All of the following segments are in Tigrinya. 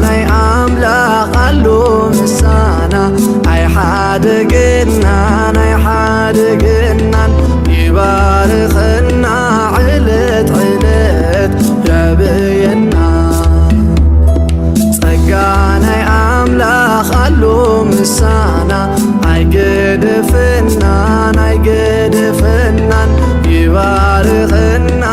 ናይ ኣምላኽ ኣሎ ምሳና ኣይሓደገናን ኣይሓደገናን ይባርኸና ዕለት ዕለት ያብየና ጸጋ ናይ ኣምላኽ ኣሎ ምሳና ኣይገደፈናን ኣይገደፈናን ይባርኸና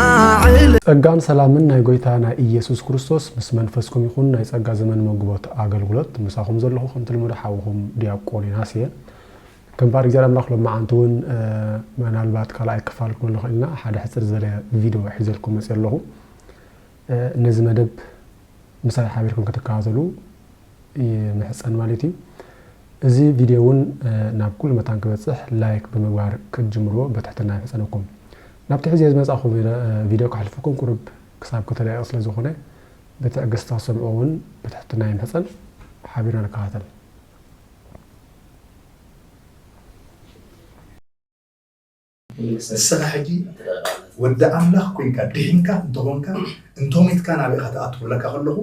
ዕለት ጸጋን ሰላምን ናይ ጎይታ ናይ ኢየሱስ ክርስቶስ ምስ መንፈስኩም ይኹን። ናይ ጸጋ ዘመን መግቦት ኣገልግሎት ምሳኹም ዘለኹ ከምቲ ልሙድ ሓውኹም ዲያቆን ዮናስ እየ። ከም ፍቓድ እግዚኣብሔር ኣምላኽ ሎማዓንቲ እውን ምናልባት ካልኣይ ክፋል ክንብሎ ኽእል ኢና። ሓደ ሕጽር ዝበለ ቪድዮ ሒዘልኩም መፅእ ኣለኹ። ነዚ መደብ ምሳይ ሓቢርኩም ክትከታተሉ ይምሕፀን ማለት እዩ። እዚ ቪድዮ እውን ናብ ኩሉ መታን ክበፅሕ ላይክ ብምግባር ክትጅምርዎ ብትሕትና ይምሕፀነኩም። ናብቲ ሕዚ ዝመፃኹ ቪድዮ ከሕልፈኩም ቁሩብ ክሳብ ክተለያየቕ ስለ ዝኾነ ብትዕግስቲ ክሰምዑ እውን ብትሕትና ይምሕፀን። ሓቢርና ንከታተል። ንስኻ ሕጂ ወዲ ኣምላኽ ኮይንካ ድሒንካ እንተኾንካ እንተሞትካ ናበይ ኢኻ ትኣቱ ክብለካ ከለኹ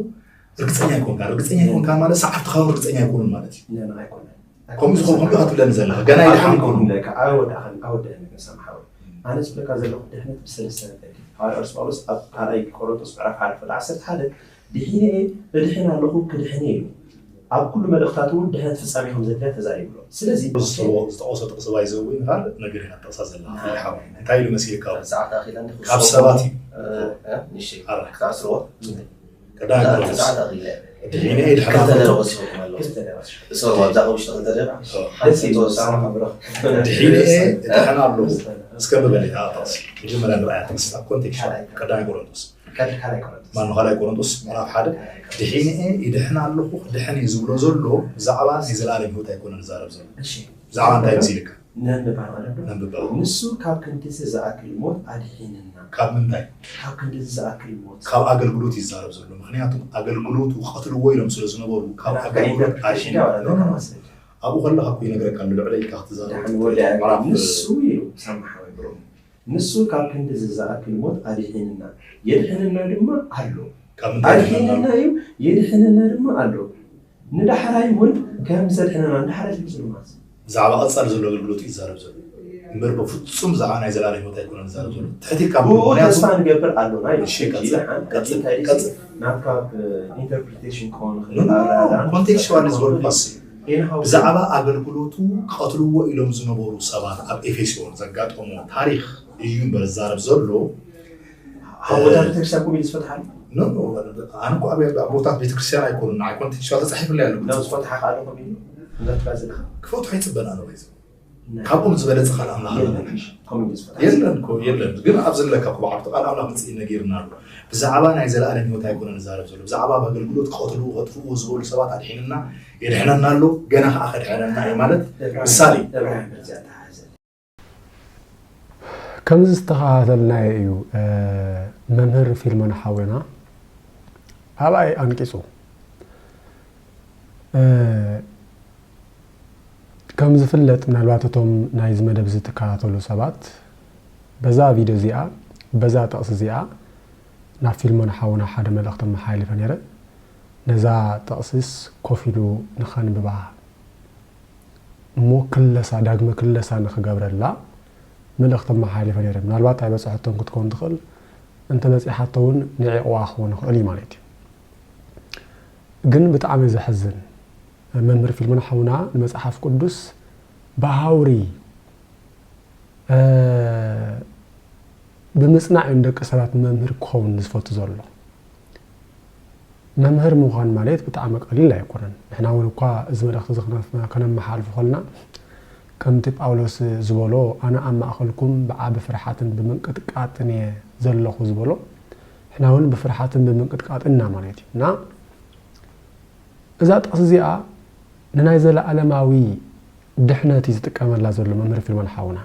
ርግፀኛ ኣይኮንካ። ርግፀኛ ኣይኮንካ ማለት ሰዓብትኻ እውን ርግፀኛ ኣይኮኑን ማለት እዩ። ከምኡ ዝኾን ከምኡ ኢኻ ትብለኒ ዘለኻ ገና ኣይደሓንኩን። ኣነ ዝብለካ ዘለኹ ድሕነት ብሰለስተ መገዲ። ሃዋርያ ቅዱስ ጳውሎስ ኣብ ካልኣይ ቆሮንቶስ ምዕራፍ ሓደ ፍቕዲ ዓሰርተ ሓደ ድሒነ እየ እድሕን ኣለኹ ክድሕን እየ ኢሉ። ኣብ ኩሉ መልእኽታቱ እውን ድሕነት ፍጻሜ ከም ዘድልያ ተዛሪቡ ኣሎ። ስለዚ ዝጠቐሶ ጥቕሲ ባይዘው ወይ ንኻልእ ነገር ኢና ትጠቕሳ ዘለኻ ሓወይ እንታይ ኢሉ መሲልካ እውን ሰዓት ኣኺላ እንዲ ካብ ሰባት እዩ እሺ ኣረ ክትኣስርዎ ቀዳማይ ቆሮንቶስ ሰዓት ኣኺለ ድሒነ እየ ድሕን ኣለኹ ክልተ ደቂቕ ኣለኹ። እሶ ኣብዛ ቀምሽ ተኸተለ ደስ ይብል። ድሒነ እየ እድሕን ኣለኹ እስከ ምበል እታ ጥቕሲ መጀመርያ ንርኣያ ጥቕሲ ኣብ ኮንቴክስት ቀዳማይ ቆሮንቶስ ካልኣይ ቆሮንቶስ ማን ካልኣይ ቆሮንቶስ ምዕራፍ ሓደ ድሒነ እየ ይድሕን ኣለኹ ክድሕን እየ ዝብሎ ዘሎ ብዛዕባ ናይ ዘለኣለም ህይወት ኣይኮነን ዝዛረብ ዘሎ እሺ ብዛዕባ እንታይ መሲልካ ነንባር ማለት ነው። ነንብባ ንሱ ካብ ክንድዚ ዝኣክል ሞት ኣድሒንና። ካብ ምንታይ ካብ ክንድዚ ዝኣክል ሞት ካብ ኣገልግሎት ይዛረብ ዘሎ ምክንያቱ ኣገልግሎቱ ቀትልዎ ኢሎም ስለ ዝነበሩ ካብ ኣገልግሎት ኣድሒንና ኣብኡ ከለካ እኮ ይነግረካ ኣሎ ልዕለ ኢልካ ክትዛረብ ድሓን ወዲ ኣያና ምዕራፍ ንሱ እዩ ሰማሓዊ ብሮ ንሱ ካብ ክንድዚ ዝኣክል ሞት ኣድሒንና የድሕንና ድማ ኣሎ ካብ ምንታይ ኣድሒንና እዩ የድሕንና ድማ ኣሎ ንዳሕራይ እውን ከም ዘድሕነና ንዳሕራይ ዝብል ማለት እዩ ብዛዕባ ቀፃሊ ዘሎ ኣገልግሎቱ ይዛረብ ዘሎ እምበር ብፍፁም ብዛዕባ ናይ ዘላለም ህይወት ኣይኮነን ዝዛረብ ዘሎ ትሕት ኢልካ ብኡ ምክንያቱ ተስፋ ንገብር ኣሎና እዩ እሺ፣ ሕጂ ቀፅል፣ ሓንቲ ቀፅል፣ እንታይ ቀፅል። ናብ ካብ ኢንተርፕሪቴሽን ክኸውን ኖ፣ ኖ፣ ኖ፣ ኮንቴክስቹዋል ዝበልኩ ኳስ ይንሃው ብዛዕባ ኣገልግሎቱ ቀትልዎ ኢሎም ዝነበሩ ሰባት ኣብ ኤፌሶን ዘጋጠሞ ታሪክ እዩ እምበር ዝዛረብ ዘሎ ኣብ ቦታ ቤተክርስትያን ኮሚቴ ዝፈትሓሉ ኖ፣ ኖ፣ ኣነ እኮ ኣብ ኣብ ቦታት ቤተክርስትያን ኣይኮኑን ንዓይ ኮንቴክስቹዋል ተፃሒፍለይ ኣለኩ ናብ ዝፈትሓ ከኣለ ኮሚቴ እንዳትካ ዘለካ ክፈትሖ ይፅበና ነው ይዘ ካብኦም ዝበለፀ ካልእ ኣምላኽ ኣለና ኮሚቴ ዝፈትሓ የለን እኮ የለን ግን ኣብዚ ዘለካ እኮ ብዓርቱ ቃል ኣምላኽ ምፅኢ ነጊርና ኣሎ ብዛዕባ ናይ ዘለኣለም ህይወት ኣይኮነ ንዛረብ ዘሎ ብዛዕባ ኣብ ኣገልግሎት ክቐትልዎ ከጥፍእዎ ዝበሉ ሰባት ኣድሒንና የድሕነና ኣሎ ገና ከዓ ከድሕነና እዩ ማለት ምሳሌ እብራሂም በዚኣ ተሓዘ ከምዚ ዝተኸታተልናዮ እዩ መምህር ፊልሞን ሓውና ኣብኣይ ኣንቂፁ ከም ዝፍለጥ ምናልባት እቶም ናይዚ መደብ እዚ ትከታተሉ ሰባት በዛ ቪድዮ እዚኣ በዛ ጥቕሲ እዚኣ ናብ ፊልሞን ሓውና ሓደ መልእኽቲ መሓላሊፈ ነይረ ነዛ ጥቕሲስ ኮፍ ኢሉ ንኸንብባ እሞ ክለሳ ዳግመ ክለሳ ንኽገብረላ መልእኽቲ ኣመሓላሊፈ ነይረ። ምናልባት ኣይበፅሐቶን ክትከውን ትኽእል፣ እንተበፂሓቶ እውን ንዒቕዋ ክኸውን ይኽእል እዩ ማለት እዩ። ግን ብጣዕሚ ዘሕዝን መምህር ፊልሞን ሓውና ንመፅሓፍ ቅዱስ ብሃውሪ ብምፅናዕ እዩ ንደቂ ሰባት መምህር ክኸውን ዝፈቱ ዘሎ። መምህር ምዃን ማለት ብጣዕሚ ቀሊል ኣይኮነን። ንሕና እውን እኳ እዚ መልእኽቲ እዚ ከነመሓላልፎ ከለና ከምቲ ጳውሎስ ዝበሎ ኣነ ኣብ ማእኸልኩም ብዓቢ ፍርሓትን ብምንቅጥቃጥን እየ ዘለኹ ዝበሎ ንሕና እውን ብፍርሓትን ብምንቅጥቃጥን ኢና ማለት እዩ እና እዛ ጥቕሲ እዚኣ ንናይ ዘለኣለማዊ ድሕነት እዩ ዝጥቀመላ ዘሎ መምህር ፊልሞን ሓውና።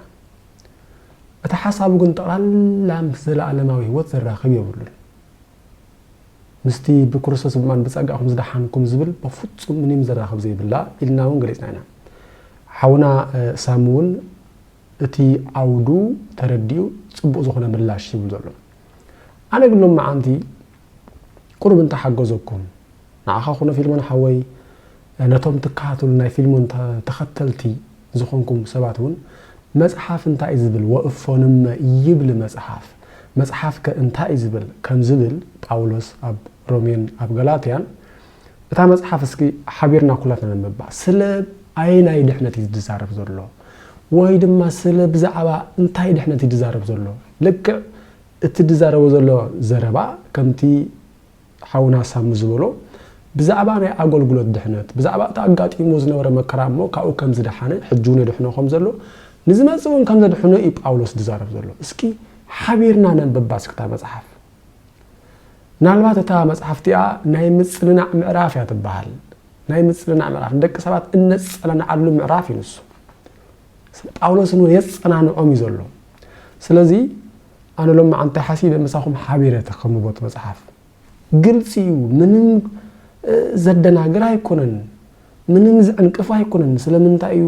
እቲ ሓሳቡ ግን ጠቕላላ ምስ ዘለኣለማዊ ህይወት ዘራኽብ የብሉን። ምስቲ ብክርስቶስ ብማን ብጸጋኹም ዝደሓንኩም ዝብል በፍጹም ምንም ዘራኽብ ዘይብላ ኢልና እውን ገሊጽና ኢና። ሓውና ሳሚ እውን እቲ ዓውዱ ተረዲኡ ጽቡቕ ዝኾነ ምላሽ ይብል ዘሎ። ኣነ ግን ሎማዓንቲ ቁሩብ እንተሓገዘኩም ንዓኻ ኩነ ፊልሞን ሓወይ፣ ነቶም ትከታተሉ ናይ ፊልሞን ተ-፣ ተኸተልቲ ዝኾንኩም ሰባት እውን መጽሓፍ እንታይ እዩ ዝብል? ወእፎንመ ይብል መጽሓፍ። መጽሓፍ ከ እንታይ እዩ ዝብል? ከም ዝብል ጳውሎስ ኣብ ሮሜን ኣብ ገላትያን፣ እታ መጽሓፍ እስኪ ሓቢርና ኩላትና ነንብባ። ስለ ኣየናይ ድሕነት እዩ ዝዛረብ ዘሎ? ወይ ድማ ስለ ብዛዕባ እንታይ ድሕነት እዩ ዝዛረብ ዘሎ? ልክዕ እቲ ዝዛረቦ ዘሎ ዘረባ ከምቲ ሓውና ሳሚ ዝበሎ፣ ብዛዕባ ናይ ኣገልግሎት ድሕነት፣ ብዛዕባ እቲ ኣጋጢሞ ዝነበረ መከራ እሞ ካብኡ ከም ዝደሓነ፣ ሕጂ እውን የድሕኖ ከም ዘሎ፣ ንዝመጽእ እውን ከም ዘድሕኖ እዩ ጳውሎስ ዝዛረብ ዘሎ። እስኪ ሓቢርና ነንብባ እስኪ እታ መጽሓፍ። ምናልባት እታ መጽሓፍ እቲኣ ናይ ምጽንናዕ ምዕራፍ እያ ትበሃል። ናይ ምጽንናዕ ምዕራፍ፣ ንደቂ ሰባት እነጸናንዓሉ ምዕራፍ እዩ ንሱ። ጳውሎስ እውን የጸናንዖም እዩ ዘሎ። ስለዚ ኣነ ሎሚ መዓልቲ ሓሲበ ምሳኹም ሓቢረ ተኸምቦት መጽሓፍ ግልጺ እዩ። ምንም፣ እ፣ ዘደናግር ኣይኮነን። ምንም ዝዕንቅፍ ኣይኮነን። ስለምንታይ እዩ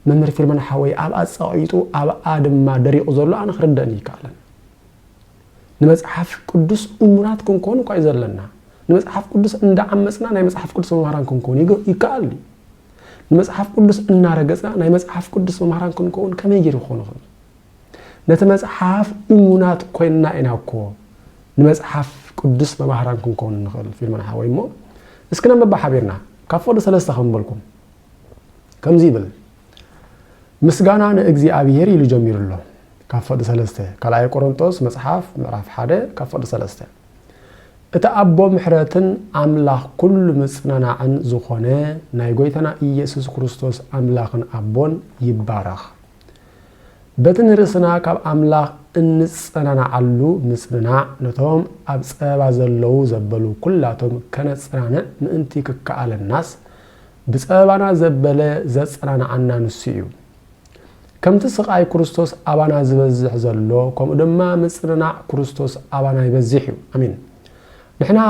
መምህር ፊልሞን ሓወይ ኣብኣ ጸቒጡ ኣብኣ ድማ ደሪቑ ዘሎ? ኣነ ክርደእኒ ይከኣለን። ንመጽሓፍ ቅዱስ እሙናት ክንከውን እኳ እዩ ዘለና። ንመጽሓፍ ቅዱስ እንዳዓመጽና ናይ መጽሓፍ ቅዱስ መምሃራን ክንከውን ይግ-፣ ይከኣል እዩ። ንመጽሓፍ ቅዱስ እናረገጽና ናይ መጽሓፍ ቅዱስ መምሃራን ክንከውን ከመይ ገይሩ ክኾን ይኽእል? ነቲ መጽሓፍ እሙናት ኮይንና ኢና እኮ ንመጽሓፍ ቅዱስ መማህራን ክንከውን ንኽእል። ፊልሞን ሓወይ እሞ እስኪ ነንብባ ሓቢርና። ካብ ፍቕዲ ሰለስተ ከም በልኩም ከምዚ ይብል፣ ምስጋና ንእግዚኣብሔር ኢሉ ጀሚሩ ኣሎ። ካብ ፍቕዲ ሰለስተ፣ ካልኣይ ቆሮንጦስ መጽሓፍ ምዕራፍ ሓደ ካብ ፍቕዲ ሰለስተ። እቲ ኣቦ ምሕረትን ኣምላኽ ኩሉ ምጽንናዕን ዝኾነ ናይ ጐይታና ኢየሱስ ክርስቶስ ኣምላኽን ኣቦን ይባረኽ። በቲ ንርእስና ካብ ኣምላኽ እንጸናንዓሉ ምጽንናዕ፣ ነቶም ኣብ ጸበባ ዘለዉ ዘበሉ ኩላቶም ከነጸናንዕ ምእንቲ ክከኣለናስ፣ ብጸበባና ዘበለ ዘጸናንዓና ንሱ እዩ። ከምቲ ስቓይ ክርስቶስ ኣባና ዝበዝሕ ዘሎ፣ ከምኡ ድማ ምጽንናዕ ክርስቶስ ኣባና ይበዝሕ እዩ። ኣሜን። ንሕና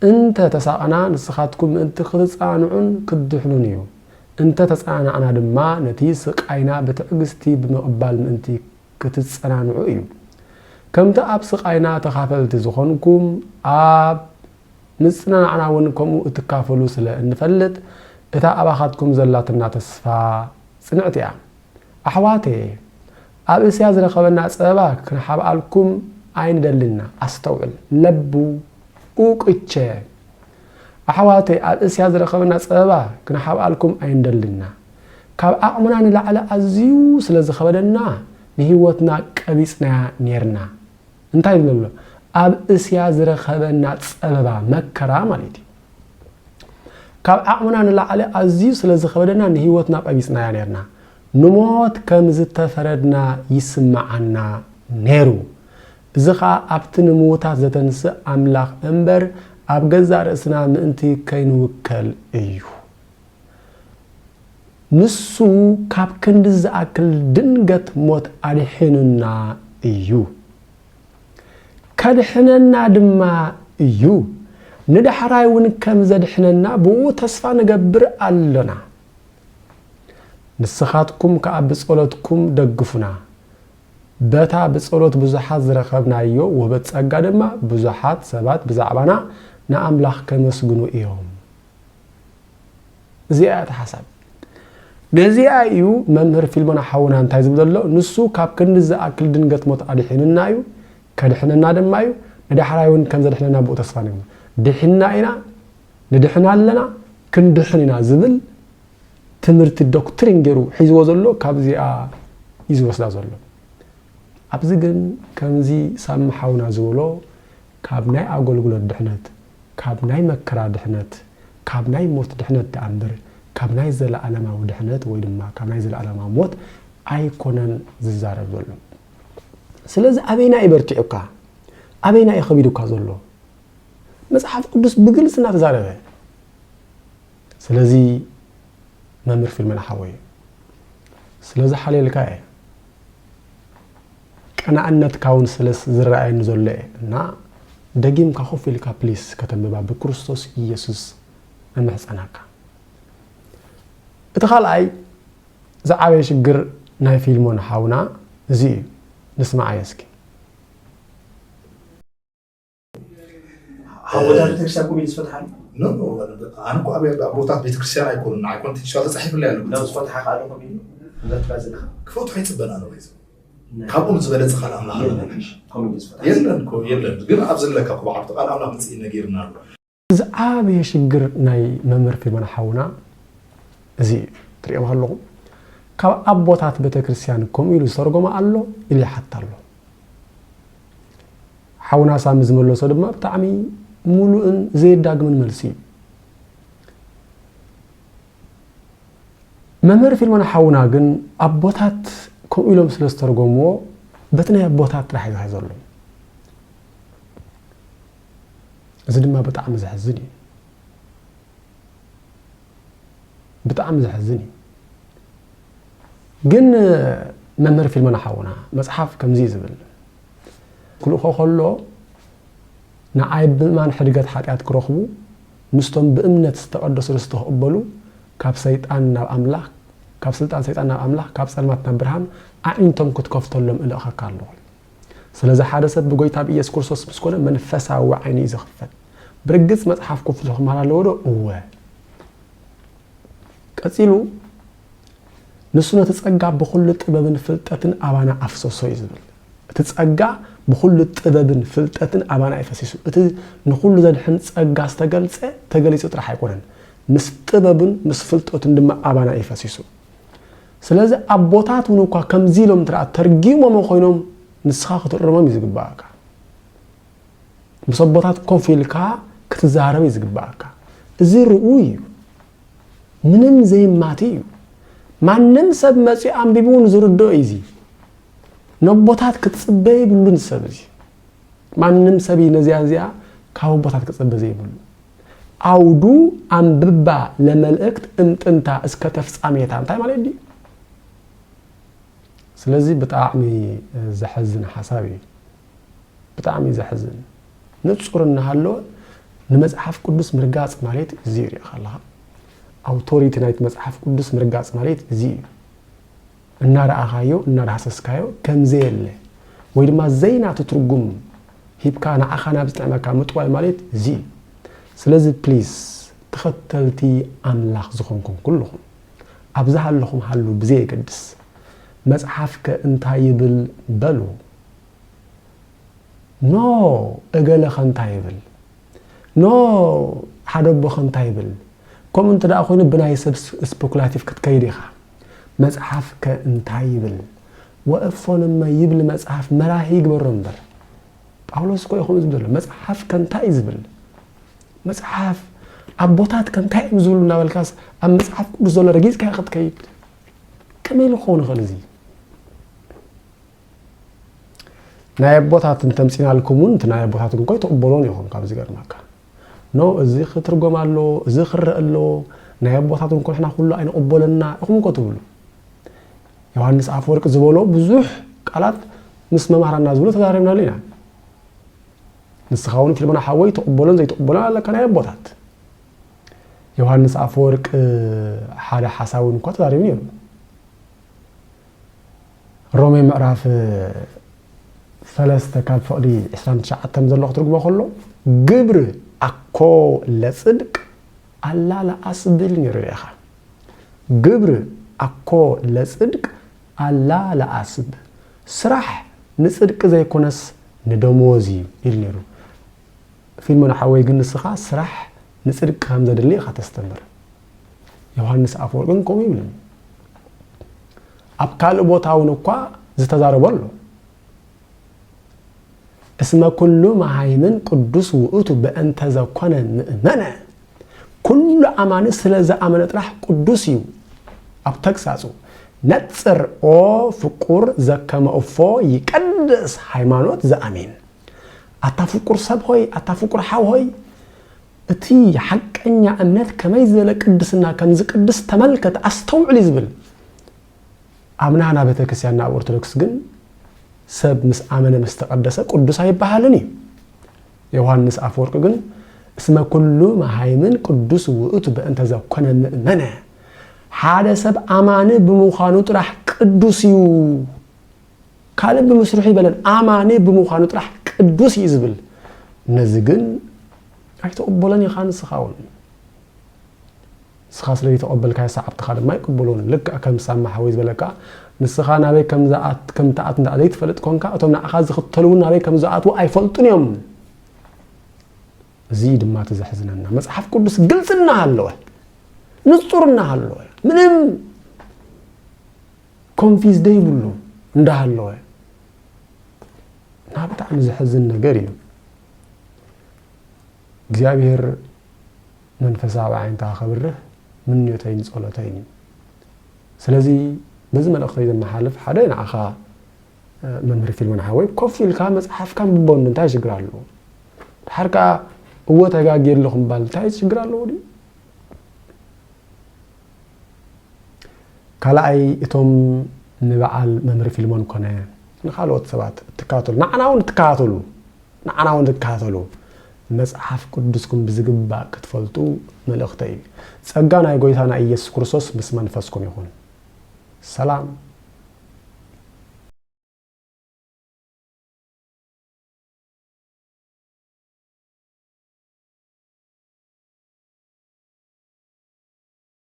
እንተ ተሳቐና፣ ንስኻትኩም ምእንቲ ክትጸናንዑን ክትድሕኑን እዩ። እንተ ተጸናናዕና ድማ፣ ነቲ ስቓይና ብትዕግስቲ ብምቕባል ምእንቲ ክትጸናንዑ እዩ። ከምቲ ኣብ ስቓይና ተኻፈልቲ ዝኾንኩም፣ ኣብ ምጽንናዕና እውን ከምኡ እትካፈሉ ስለ እንፈልጥ፣ እታ ኣባኻትኩም ዘላትና ተስፋ ጽንዕቲ እያ። ኣሕዋተየ፣ ኣብ እስያ ዝረኸበና ጸበባ ክንሓብኣልኩም ኣይንደልን ኢና። ኣስተውዕል። ለቡ ኡቅቸ። ኣሕዋተይ፣ ኣብ እስያ ዝረኸበና ጸበባ ክንሓብኣልኩም ኣይንደልን ኢና። ካብ ዓቕምና ንላዕሊ ኣዝዩ ስለ ዝኸበደና፣ ንህይወትና ቀቢጽናያ ኔርና። እንታይ ይብል ኣሎ? ኣብ እስያ ዝረኸበና ጸበባ፣ መከራ ማለት እዩ። ካብ ዓቕምና ንላዕሊ ኣዝዩ ስለ ዝኸበደና፣ ንህይወትና ቀቢጽናያ ኔርና። ንሞት ከም ዝተፈረድና ይስምዓና ነይሩ። እዚ ኸኣ ኣብቲ ንምዉታት ዘተንስእ ኣምላኽ እምበር፣ ኣብ ገዛእ ርእስና ምእንቲ ከይንውከል እዩ። ንሱ ካብ ክንዲ ዝኣክል ድንገት ሞት ኣድሒኑና እዩ። ከድሕነና ድማ እዩ። ንዳሕራይ እውን ከም ዘድሕነና ብኡ ተስፋ ንገብር ኣሎና። ንስኻትኩም ከኣ ብጸሎትኩም ደግፉና። በታ ብጸሎት ብዙሓት ዝረኸብናዮ ውህበት ጸጋ ድማ ብዙሓት ሰባት ብዛዕባና ንኣምላኽ ከመስግኑ እዮም። እዚኣ እያ እታ ሓሳብ። ነዚኣ እዩ መምህር ፊልሞን ሓውና እንታይ ዝብል ዘሎ? ንሱ ካብ ክንዲ ዝኣክል ድንገት ሞት ኣድሒንና እዩ፣ ከድሕነና ድማ እዩ፣ ንዳሕራይ እውን ከም ዘድሕነና ብኡ ተስፋ ንገብር። ድሒንና ኢና፣ ንድሕን ኣለና፣ ክንድሕን ኢና ዝብል ትምህርቲ ዶክትሪን ገይሩ ሒዝዎ ዘሎ ካብዚኣ እዩ ዝወስዳ ዘሎ። ኣብዚ ግን ከምዚ ሳሚ ሓውና ዝበሎ ካብ ናይ ኣገልግሎት ድሕነት፣ ካብ ናይ መከራ ድሕነት፣ ካብ ናይ ሞት ድሕነት ደኣ እምበር ካብ ናይ ዘለኣለማዊ ድሕነት ወይ ድማ ካብ ናይ ዘለኣለማዊ ሞት ኣይኮነን ዝዛረብ ዘሎ። ስለዚ ኣበይና እዩ በርቲዑካ? ኣበይና እዩ ከቢዱካ ዘሎ? መጽሓፍ ቅዱስ ብግልጺ እናተዛረበ። ስለዚ መምህር ፊልሞን ሓወይ፣ ስለዚ ሓልየልካ እየ። ቀናእነትካ እውን ስለ ዝረኣየኒ ዘሎ እየ እና ደጊምካ ኮፍ ኢልካ ፕሊስ ከተንብባ ብክርስቶስ ኢየሱስ እምሕጸነካ። እቲ ካልኣይ ዝዓበየ ሽግር ናይ ፊልሞን ሓውና እዚ እዩ። ንስምዓዮ እስኪ። ሓወታት ቤተክርስትያን ቁም ኢሉ ዝፈትሓሉ። ኖ፣ ኖ፣ ኣነ እኮ ኣብ ኣቦታት ቤተክርስትያን ኣይኮኑን፣ ኣይኮን ትንሽዋ ተጻሒፉለይ ኣሎ። ናብ ዝፈትሓ ካልእ ኮሚኒ ንበትካ ዝለኻ ክፈትሖ ይጽበና ነው ይዘ ካብኦም ዝበለጸ ካልእ ኣምላኽ ኣለና። ኮሚኒ ዝፈትሓ የለን እኮ የለን፣ ግን ኣብ ዘለካ እኮ ብዓብቲ ቃል ኣምላኽ ምጽኢ ነጊርና ኣሎ። ዝዓበየ ሽግር ናይ መምህር ፊልሞን ሓውና እዚ እዩ። ትሪኦም ኣለኹም፣ ካብ ኣቦታት ቤተክርስትያን ከምኡ ኢሉ ዝተርጎመ ኣሎ ኢሉ ይሓት ኣሎ። ሓውና ሳሚ ዝመለሶ ድማ ብጣዕሚ ሙሉእን ዘየዳግምን መልሲ እዩ። መምህር ፊልሞን ሓውና ግን ኣቦታት ከምኡ ኢሎም ስለ ዝተርጎምዎ በቲ ናይ ኣቦታት ጥራሕ እዩ ዝሕዘሎም። እዚ ድማ ብጣዕሚ ዘሕዝን እዩ። ብጣዕሚ ዘሕዝን እዩ። ግን መምህር ፊልሞን ሓውና መጽሓፍ ከምዚ እዩ ዝብል፣ ክልእኮ ከሎ ንዓይ ብምእማን ሕድገት ሓጢኣት ክረኽቡ ምስቶም ብእምነት ዝተቐደሱ ርስቲ ክቕበሉ ካብ ሰይጣን ናብ ኣምላኽ ካብ ስልጣን ሰይጣን ናብ ኣምላኽ ካብ ጸልማት ናብ ብርሃን ኣዒንቶም ክትከፍተሎም እልእኸካ ኣለኹ። ስለዚ ሓደ ሰብ ብጎይታ ብኢየሱስ ክርስቶስ ምስ ኮነ መንፈሳዊ ዓይኑ እዩ ዝኽፈት። ብርግጽ መጽሓፍ ክፍቱ ክመሃር ኣለዎ ዶ? እወ። ቀጺሉ ንሱ ነቲ ጸጋ ብኹሉ ጥበብን ፍልጠትን ኣባና ኣፍሰሶ እዩ ዝብል። እቲ ጸጋ ብኹሉ ጥበብን ፍልጠትን ኣባና እዩ ፈሲሱ። እቲ ንኹሉ ዘድሕን ጸጋ ዝተገልጸ ተገሊጹ ጥራሕ ኣይኮነን፣ ምስ ጥበብን ምስ ፍልጠቱን ድማ ኣባና እዩ ፈሲሱ። ስለዚ ኣቦታት እውን እኳ ከምዚ ኢሎም እንተ ተርጊሞሞ ኮይኖም ንስኻ ክትእርሞም እዩ ዝግባእካ። ምስ ኣቦታት ኮፍ ኢልካ ክትዛረብ እዩ ዝግባእካ። እዚ ርኡ እዩ፣ ምንም ዘይማቲ እዩ። ማንም ሰብ መፂኡ ኣንቢቡ እውን ዝርድኦ እዩ። እዚ ነቦታት ክትፅበ የብሉን። ሰብ እዚ ማንም ሰብ እዩ ነዚኣ እዚኣ ካብ ኣቦታት ክፅበ ዘይብሉ። ኣውዱ ኣንብባ ለመልእክት እምጥንታ እስከ ተፍጻሜታ እንታይ ማለት ድዩ? ስለዚ ብጣዕሚ ዘሐዝን ሓሳብ እዩ። ብጣዕሚ ዘሕዝን። ንጹር እናሃለወ ንመጽሓፍ ቅዱስ ምርጋጽ ማለት እዚ ይሪእኻ ኣለኻ። ኣውቶሪቲ ናይቲ መጽሓፍ ቅዱስ ምርጋጽ ማለት እዚ እዩ። እናረኣኻዮ እናዳህሰስካዮ ከም ዘየለ ወይ ድማ ዘይናቱ ትርጉም ሂብካ ንዓኻ ናብ ዝጥዕመካ ምጥዋይ ማለት እዚ እዩ። ስለዚ ፕሊስ ተኸተልቲ ኣምላኽ ዝኾንኩም ኩልኹም ኣብዚ ሃለኹም ሃሉ ብዘየገድስ መጽሓፍከ እንታይ ይብል በሉ። ኖ እገለ ኸ እንታይ ይብል? ኖ ሓደ ኣቦ ኸ እንታይ ይብል? ከምኡ እንተ ደኣ ኾይኑ ብናይ ሰብ ስፐኩላቲቭ ክትከይድ ኢኻ። መጽሓፍ ከ እንታይ ይብል? ወእፎንመ ይብል መጽሓፍ መራሒ ይግበሮ እምበር። ጳውሎስ እኮ እዩ ከምኡ ዝብል ዘሎ። መጽሓፍ ከ እንታይ እዩ ዝብል? መጽሓፍ ኣቦታት ከ እንታይ እዮም ዝብሉ እናበልካስ ኣብ መጽሓፍ ቅዱስ ዘሎ ረጊጽካ ክትከይድ ከመይ ኢሉ ክኸውን ይኽእል እዚ? ናይ ኣቦታት እንተምፂናልኩም እውን እቲ ናይ ኣቦታት እንኮ ኣይትቕበሎን ኢኹም። ካብ ዝገርመካ ኖ እዚ ክትርጎም ኣለዎ፣ እዚ ክረአ ኣለዎ፣ ናይ ኣቦታት እንኮ ንሕና ኩሉ ኣይንቕበሎና ኢኹም እኮ ትብሉ። ዮሃንስ ኣፈወርቂ ዝበሎ ብዙሕ ቃላት ምስ መማህራንና ዝብሎ ተዛሪብናሉ ኢና። ንስኻ እውን ፊልሞና ሓወይ ትቕበሎን ዘይትቕበሎን ኣለካ ናይ ኣቦታት። ዮሃንስ ኣፈወርቂ ሓደ ሓሳዊ እውን እኳ ተዛሪቡ ነይሩ። ሮሜ ምዕራፍ ሰለስተ ካብ ፍቕዲ ዕስራን ትሽዓተን ዘሎ ክትርጉሞ ከሎ ግብር ኣኮ ለጽድቅ ኣላ ለኣስብ ኢሉ ነይሩ ኢኻ። ግብር ኣኮ ለጽድቅ ኣላ ለኣስብ፣ ስራሕ ንጽድቂ ዘይኮነስ ንደሞዝ እዩ ኢሉ ነይሩ። ፊልሞን ሓወይ ግን ንስኻ ስራሕ ንጽድቂ ከም ዘድሊ ኢኻ ተስተምር። ዮሃንስ ኣፈወርቂ ግን ከምኡ ይብልን ኣብ ካልእ ቦታ እውን እኳ ዝተዛረቦ ኣሎ። እስመ ኩሉ መሃይምን ቅዱስ ውእቱ በእንተ ዘኮነ ምእመነ፣ ኩሉ ኣማኒ ስለ ዝኣመነ ጥራሕ ቅዱስ እዩ። ኣብ ተግሳጹ ነጽር ኦ ፍቁር ዘከመ እፎ ይቀድስ ሃይማኖት ዘኣሜን። ኣታ ፍቁር ሰብ ሆይ፣ ኣታ ፍቁር ሓው ሆይ፣ እቲ ሓቀኛ እምነት ከመይ ዝበለ ቅድስና ከም ዝቅድስ ተመልከት፣ ኣስተውዕል እዩ ዝብል። ኣብ ናህና ቤተክርስትያንና ኣብ ኦርቶዶክስ ግን ሰብ ምስ ኣመነ ምስ ተቐደሰ ቅዱስ ኣይበሃልን እዩ። ዮሃንስ ኣፈወርቂ ግን እስመ ኩሉ መሃይምን ቅዱስ ውእቱ በእንተ ዘኮነ ምእመነ፣ ሓደ ሰብ ኣማኒ ብምዃኑ ጥራሕ ቅዱስ እዩ። ካልእ ብምስርሑ ይበለን ኣማኒ ብምዃኑ ጥራሕ ቅዱስ እዩ ዝብል። ነዚ ግን ኣይትቕበሎን ኢኻ ንስኻ እውን። ንስኻ ስለ ዘይተቐበልካዮ ሰዓብትኻ ድማ ኣይቅበሎን። ልክዕ ከም ሳማ ሓወይ ዝበለካ፣ ንስኻ ናበይ ከም ዝኣት-፣ ከም ትኣት እንዳ ዘይትፈልጥ ኮንካ፣ እቶም ንዓኻ ዝኽተሉ እውን ናበይ ከም ዝኣትዉ ኣይፈልጡን እዮም። እዚ ድማ እቲ ዘሕዝነና። መጽሓፍ ቅዱስ ግልጽ እናሃለወ፣ ንጹር እናሃለወ፣ ምንም ኮንፊዝ ዘይብሉ እንዳሃለወ፣ እና ብጣዕሚ ዘሕዝን ነገር እዩ። እግዚኣብሔር መንፈሳዊ ዓይንታ ከብርህ ምንዮተይን ጸሎተይን እዩ። ስለዚ በዚ መልእኽተይ ዘመሓልፍ ሓደ ንዓኻ፣ እ፣ መምህር ፊልሞን ሓወይ ኮፍ ኢልካ መጽሓፍካ ምንባብ እንታይ ሽግር ኣለዎ? ድሓር ከኣ እወ ተጋግየ ኣለኹ ምባል እንታይ ሽግር ኣለዎ ድዩ? ካልኣይ እቶም ንበዓል መምህር ፊልሞን ኮነ ንኻልኦት ሰባት እትከታተሉ፣ ንዓና እውን እትከታተሉ፣ ንዓና እውን እትከታተሉ መጽሓፍ ቅዱስኩም ብዝግባእ ክትፈልጡ መልእኽተይ እዩ። ጸጋ ናይ ጎይታና ኢየሱስ ክርስቶስ ምስ መንፈስኩም ይኹን። ሰላም